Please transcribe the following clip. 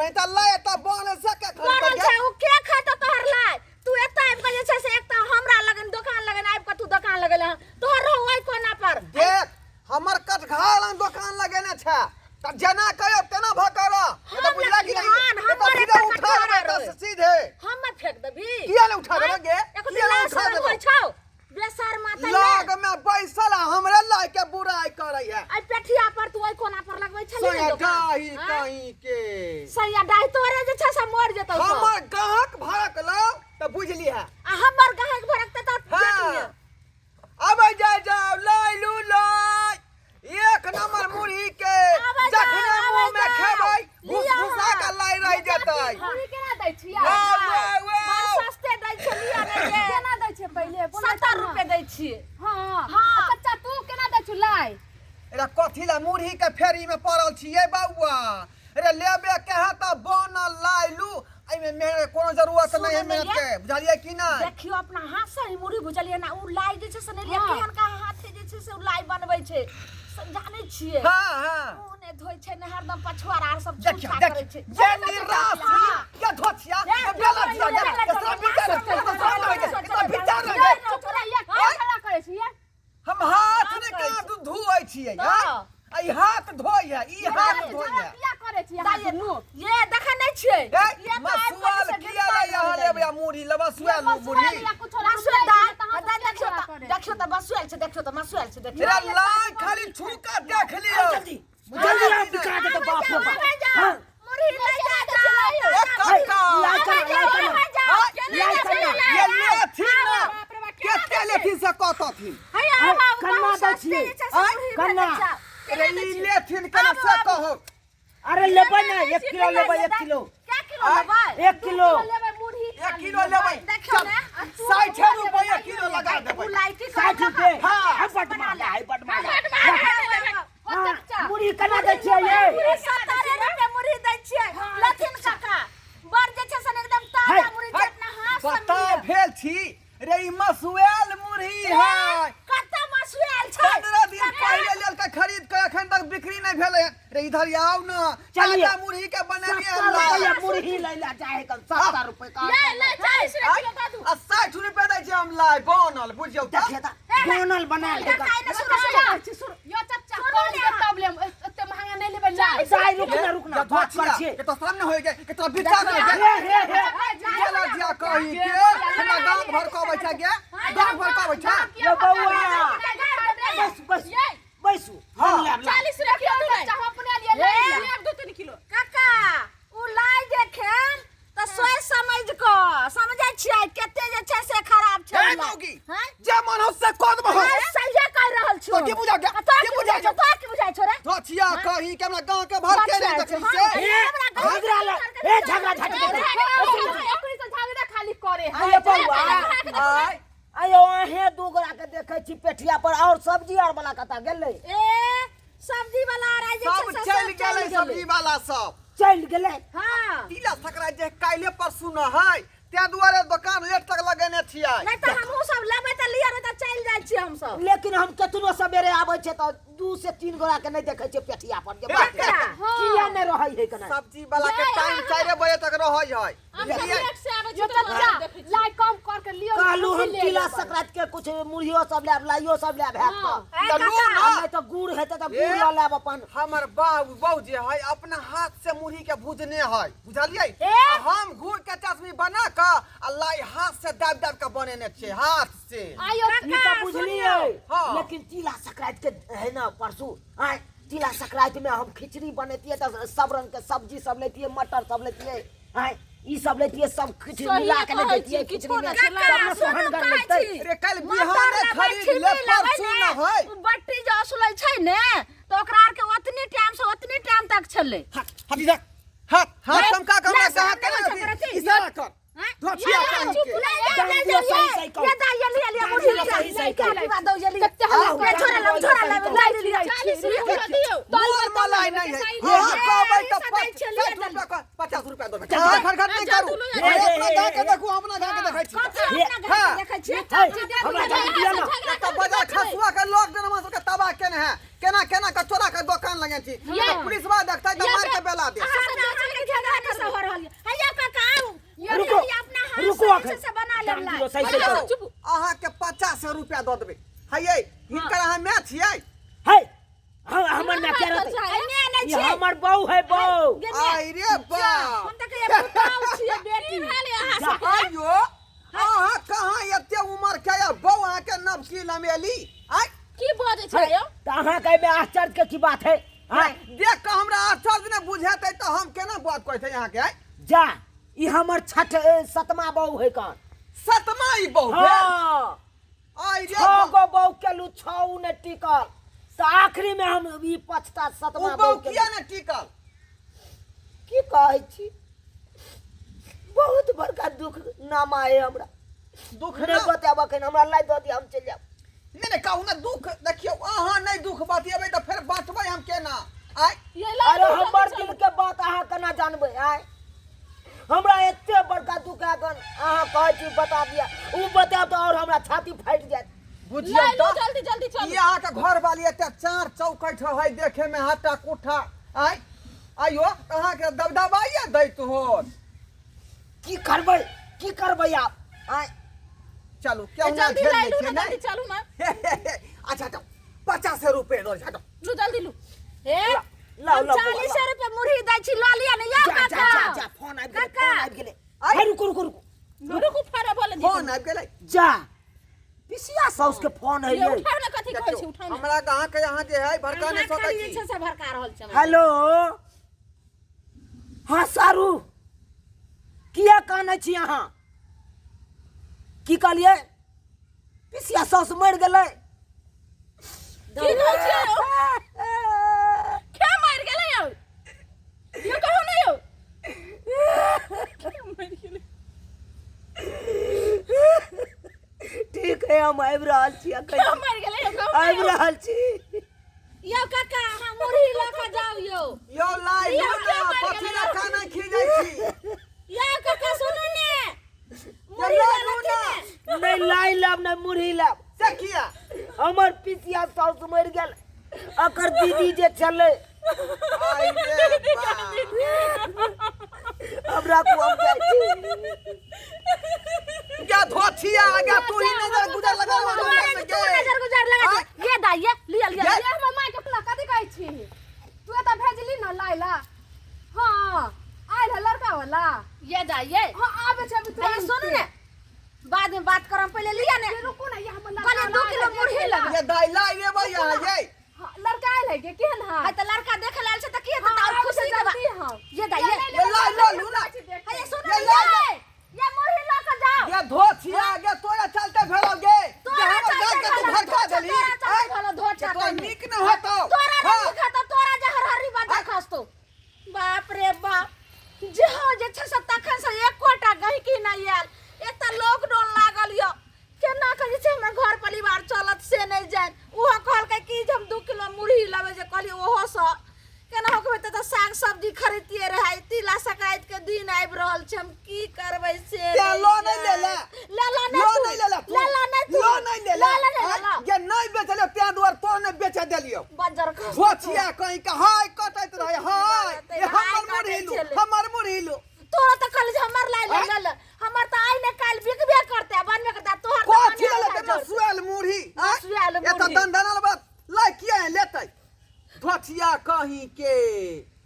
नहीं त लै त बन से के बनल खरीदते छै उ के खेतौ तोहर लाइ? तू एतऽ आबि कऽ जे छै से एकटा हमरा लगन दोकान लगन आबि कऽ तू दोकान लगेले हँ। तोहर रहौ ओहि कोना पर। देख हमर कटघार लग दोकान लगेने छै त जेना कहियो तेना भ कर हम त बुझला कि नहीं लगलियै हन, एतऽ हमर सीधे एतऽ उठा कटघार देबै एतऽ रहै। से सीधे हमर फेंक देबही? किया ने उठा देबै गे एको किया ने लाज उठा शरम देबै होइ छौ? बेशर्म आ तैमे। लग में बैसल आ हमरे लाय के बुराई करे है एहि पेठिया पर तू ओहि कोना पर लगबै छलही ने सैया दोकान? डाही आँय? कहीं के सैया डाही तोरे जे छै से मरि जेतौ सब। हमर गाहक भड़क लो त बुझ लिहा आ हमर गाहक भड़कतै तऽ हाँ। देख लिअ। अबै जाय जाओ लाय लू लाय एक नंबर मुरही के आबै जाउ, जखने आबै मुंह में जाउ। खेबै भूस लिअ भूसा अहाँ। के लाय रहि जेतै मुरही केना दै छियै वाह, वाह, वाह। बड़ सस्ते दै छै लिअ ने गे। केना दै छियै पहिले बोलै 70 छी ने। रुपए दै छियै। हँ हाँ। आ चचा तू केना दै छु लाइ अरे कथी ला मुरही के फेरी में पड़ल छियै बौआ अरे लेबे के है त बनल लाय लू एहिमे मेहनत के कोनो जरूरत नहीं है सुनू मेहनत ने के बुझलियै कि नहीं देखियो अपना हाथ से ही मुरही भुजलियै ना उ लाइ जे छै से नहि लिअ हाँ। केहन का हाथे जे छै से उ लाइ बनबै छै से जानै छियै हाँ हाँ मुँह नहि धोइ छै ने हरदम पछुआर आर सब देखियो छूछा करै देखियो छै जे निराश हाँ। के धोछिया ए, के बेला छिया बेला के छिया, सब विचार सब होय के सब विचार ये होय चुप रहिए का झगड़ा करै छियै हम हाथ ने कहाँ तू धोइ छियै तऽ। आँय? आ ई हाथ धोइ है ई हाथ धोइ झगड़ा है किया करै छियै अहाँ दाइ, दुनू ये देखै नहि छियै ए ये तऽ आबि कऽ मसुआल जे छै किया लै यहाँ लेबै आ मुरही लेबै मसुआल लू मसुआ मुरही लिया कुछो ना मसुआल दाइ, तऽ दाइ देखियौ झगड़ा तऽ करै देखियौ तऽ मसुआल छै देखियौ तऽ मसुआल छै देखियौ मेरा लाल खाली छू के देख लियौ जल्दी जल्दी आप बिका दे तो बाप रे बाप आबै जाउ, हाँ। मुरही लै जाउ, जाउ, ए काका लाइ आबै करना जाउ, लाइ करना आबै जाउ, हाँ, केना लाइ लै करना। छै, ये लेथिन ना बाप रे बाप, केना केते लेथिन से कहतथिन हैया, आब, आब, कन्ना बहुत दै सस्ते छियै। जे छै से आँय, मुरही कन्ना। भेटै छै। अरे ई लेथिन केना से कहो अरे लेबै ना एक किलो लेबै एक किलो क्या किलो लेबै एक किलो लेबै मुरही एक किलो लेबै देखियौ ने, 60 रुपया किलो लगा देबै उ लाइकी 60 रुपये हाँ। हाय बड महंगा है बड महंगा हो चचा हाँ, मुरही केना दै छियै ये मुरही 70 रुपये मुरही दै छियै लथिन काका बड़ जे छै से ने एकदम ताजा है, मुरही छै अपना हाथ से बता मिलल। भेल छी रे ई मसुएल मुरही है कतऽ मसुआयल छै 15 दिन पहिले लेल के खरीद के एखन तक बिक्री नहीं भेलै हन। रे इधर आओ ना चलिए। ताजा मुरही के बनेलियै 70 हम रुपया मुरही लै ला चाहे कम 70 रुपये का ले ले 40 रुपये किलो दऽ दू आ 60 रुपये दै छै हम लाय बनल बुझियौ तऽ देखिए तऽ बनल बनायल है काका एने शुरू शुरू चचा यो चचा कम दे तब लेम एते महंगा नहीं लेबै लाइ दाइ रुकना रुकना या बात कर धोछिया छियै के तो सामने होय गे के तो विचार होय गे हे हे हे चला जिया कही के हमरा गांव भर कहबै छै गे गांव भर कहबै छै यो बौआ बस बस बैसू हम लेब लाइ 40 रुपये किलो चचा हम अपने लिए ले लेब 2-3 किलो काका उ लाइ जे खेम तऽ सोचि समझ कऽ समझै छियै कते जे छै से खराब छै हे उ लाइ। मौगी हैं? जे मन हो से कऽ देबहो हैं, सहिए कहि रहल छियौ तो की बुझा गे? आ तोरा की की बुझा बुझाइ छौ तोरा की बुझाइ छौ रे धोछिया कही के हमरा गांव के भर के नहीं देखी से हे झगड़ा ले हे झगड़ा झट के ओकरी से झगड़ा खाली करे है आइए बौआ आय आयो अहें दू गोरा के देखै छी पेठिया पर और सब्जी आर वाला कतऽ गेलै ए सब्जी वाला आर आइ जे सब छै से चलि गेलै सब्जी वाला सब चलि गेलै हँ तिला सकराइत जे काल्हि परसू न है ताहि दुआरे दोकान लेट तक लगेने छियै नहि तऽ हमहूँ सब लेबै तऽ लिअ नहि तऽ चलि जाइ छियै हमसब लेकिन हम केतनो सवेरे आबै छियै तऽ 2 से 3 गोरा के नहि देखै छियै पेठिया पर जे बाप रे, किया नहि रहै है कना सब्जी वाला के टाइम 4 बजे तक रहै है हम सब बुझलियै लेट से आबै छी तऽ देखै छी लाइ कम कर के लियौ कहलू हम तिला संक्रांति के कुछ मुरहियो सब लेब लाइयो सब लेब हैत तऽ तऽ लू आ ना नहि तऽ गुड़ हेतै तऽ गुड़ लऽ लेब अपन हमर बाबू बहू जे है अपना हाथ से मुरही के भुजने है बुझलियै आ हम गुड़ के चश्मी बना कऽ आ लाई हाथ से दाबि दाबि कऽ बनेने छियै हाथ से आयो ई तऽ बुझलियै हाँ। लेकिन तिला संक्रांति के है ना परसू आय तिला संक्रांति में हम खिचड़ी बनेतियै तऽ सब रंग के सब्जी सब लेतियै मटर सब लेतियै आय ई सब लेतियै सब खिचड़ी सहिए मिला के ने कहै देतियै छी, खिचड़ी किछो में नहि तब छै, ने सोहनगर लगतै रे काल्हि बिहाने खरीद ले परसू न है उ बट्टी जे असुलै छै ने तऽ ओकरा आर के ओतनी टाइम से ओतनी टाइम तक छलै हाथ हाथ इधर हाथ हाथ चमका के हमरा ले, कहाँ ले, केना ले, अथी इशारा कर हैं? धोछिया कहीं चुप के ले ले दाम ले दियौ ले सही सही कहू। ये दा ये लिया लिया दाम मुरही दियौ लिया सही सही कहू। लिया दो ये लिया कते हल्ला आउ, ले छोड़ा दाम ले दियौ छोड़ा सही ले कहू। ले लिया 40 रुपये दियौ मोल मलाई नहीं है हाँ कहबै तऽ 60 रुपया कह 50 रुपया दो खर खर खर नहीं करू हे, हे, अपना हे, गाँव के हे। देखू अपना गाँव के देखै छी कथी अपना घर हाँ। के देखै छियै है, हमरा दाम दिअ ना एतऽ बाजार खसुआ के लॉकडाउन हमरा सबके तबाह केने है केना केना के चोरा के दोकान लगे छी ये। पुलिस बा देखतै तऽ मार के बेला दे अहाँ सब अहाँके झगड़ा के छै से बना लेब दाम लाइ। दियौ, सही से अच्छा, करू। चुप अहाँ के 50 रुपया दऽ देबै। हयै, हिनकर अहाँ माय छियै? है, हमर माय के रहतै? अरे माय नहि ई छियै। हमर बहू है, बहू। गे माय। आई रे बाप। हम तऽ कहियै पुतहु छियै बेटी। भेल अहाँ जा। सबके? आइयो अहाँ कहाँ एते उमर के या बहू अहाँ के नवकी लमेली? आय की बजै छै यौ? तऽ अहाँके एहिमे आश्चर्य के की बात है? आँय? देख कऽ हमरा आश्चर्य नहि बुझेतै तऽ हम केना बात कहै अहाँके? आय जा, ई हमर छठ सतमा बहू है कन। सतमा ई बहू भेल? हाँ। आइ रे 6 बाप। गो बहू केलू, 6 नहि टिकल, तऽ आखिरी में हम ई पछता ओ सतमा बहू बहू केलू। किया नहि टिकल? की कहै छी, बहुत बड़का दुख नामा है हमरा। दुख नहि ना बतायब अखन, हमरा लाइ दऽ दिअ, हम चलि जायब। नहि नहि, कहू ने दुख। देखियौ, अहाँ नहि दुख बतियेबै तऽ फेर बचबै हम केना? आय ये लाइ अरे लू, हमर जल्दी दिल के बात अहाँ केना जानबै? आय हमरा एते बड़का दुख है अखन, अहाँ कहै छी बता दिअ, ओ बतायब तऽ आओर हमरा छाती फाटि जायत। बुझियौ लाइ लू, तऽ जल्दी जल्दी चलू। ई अहाँके घर वाली एते चार चौकठ है देखे में हट्टा कुट्ठा, आय आइयो अहाँके दबदबाइए दैत होत। की करबै, की करबै आब? आय चलू, क्यों ना जल्दी झेल लाइ लै लू छियै ना, नहि? जल्दी चलू ना। अच्छा अच्छा, 50 रुपए दऽ हटो। लू जल्दी लू। हे, लाउ, हम लाउ, 40 लाउ। रुपए मुरही दै छी, लऽ लिअ ने यौ जा जा काका। जा जा, फोन आबि गेलै, काका। फोन आबि गेलै। आइ। हे, रुकू रुकू रुकू। रुकू, फाड़ा बोले दी। फोन आबि गेलै। जा, पिसिया साउस के फोन है ये ये। उठाउ ने, कथी कहै छी, उठाउ ने। हमरा गाँव के यहाँ जे है भड़का नहि अहाँ सकै खाली जे छी। छै से भड़का रहल छै। हेलो, हाँ सारू, किया कानै छी अहाँ? की कहलियै? पिसिया साउस मरि गेलै? की कहै छियै यौ? के मरि गेलै यौ? यौ कहू ने यौ। के मरि गेलै? ठीक है, हम आबि रहल छी अखन। के मरि गेलै यौ? कहू ने आबि यौ। रहल छी। यौ काका, अहाँ मुरही लऽ कऽ जाउ यौ। यौ लाइ यौ, लू के ना, मरि कथी गेलै लए यौ? खाना खिजै छी? यौ काका, सुनू ने, मुरही लाइ लऽ लू लेथिन ना। ने। नहि लाइ लेब, नहि मुरही लेब। से किया? हमर पिसिया साउस मरि गेल, अकर दीदी जे छलै। आइ रे बाप। हमरा को हम जाइ छी। या धोथिया आगा तू ही नजर गुजर लगा तुम्हारे तू नजर गुजर लगा आय। दे। ये दाई, ये लिया लिया। ये। ये हमर माय के अपना कथी कहै छी? तू एतऽ भेजली न लाइ ला? हाँ, आयल है लड़का वाला। ये दाई, ये। हाँ, आबै छै अभी अरे तुरंत। सुनू ने, बाद में बात करम, पहले लिया ने। ये रुकू ना, ये हमर लड़का कहलियै वाला 2 किलो आयल है, मुरही देख लेबै। ये दाई लाइ रे भैया ये। हाँ, लड़का आयल है के केहन है? हाय तऽ लड़का देखे लायल छै तऽ की हेतै? हाँ, तऽ आओर आबै खुशी छै के बात। जल्दी हम। ये दाई, ये। ये लाइ लऽ लू ना। हे, सुनू ये ने, लाइ ये। ये मुरही लऽ कऽ जाउ। ये धोथिया आगे तोरा चलते भेलौ गे। तोरा जे हमर चलते घर के तू भेलौ, भड़का देलही। तोरा चलते आँय? भेलौ, धोछा जे तोरा कहीं। नीक न होतौ। तोरा हाँ। नहि नीक हेतौ, तोरा जे हरहरी बाजा खसतौ। बाप रे बाप, जे हो जे छै से तखन से एकोटा गहिकी नहि आयल। एतऽ लॉकडाउन लागल यऽ, केना कऽ जे छै हमर घर परिवार चलत से नहि जानि। ओहो कहलकै कि जे हम 2 किलो मुरही लेबै, जे कहलियै ओहोसँ केना होके हेतै? तऽ साग सब्जी खरीदतियै रहै। तिला संक्रांति के दिन आबि रहल छै, हम की करबै से ते लो नहि लेले। लेला नहि लो तू। नहि लेले तू। लेला नहि तू। लो नहि लेले। लेला नहि आँय? लेला। जे नहि बेचलियौ तें दुआरे तो नहि बेचे देलियौ। बज्जर खस। धोथिया कहीं के हाय कटैत रहे, हाय ये हाय हमर मुरही कटैत लू, छलै। हमर मुरही लू। तोरा तऽ कहली जे हमर लाइ ले आँय? ले ले। हमर तऽ आइ ने काल्हि बिकबे करतै, बनबे करतै, तोहर तऽ कथी बने लेतै? रहै जोर से। मसुआयल मुरही, आँय? मसुआयल एतऽ मुरही। दनदनल बात लाइ किया लेतै धोथिया कहीं के?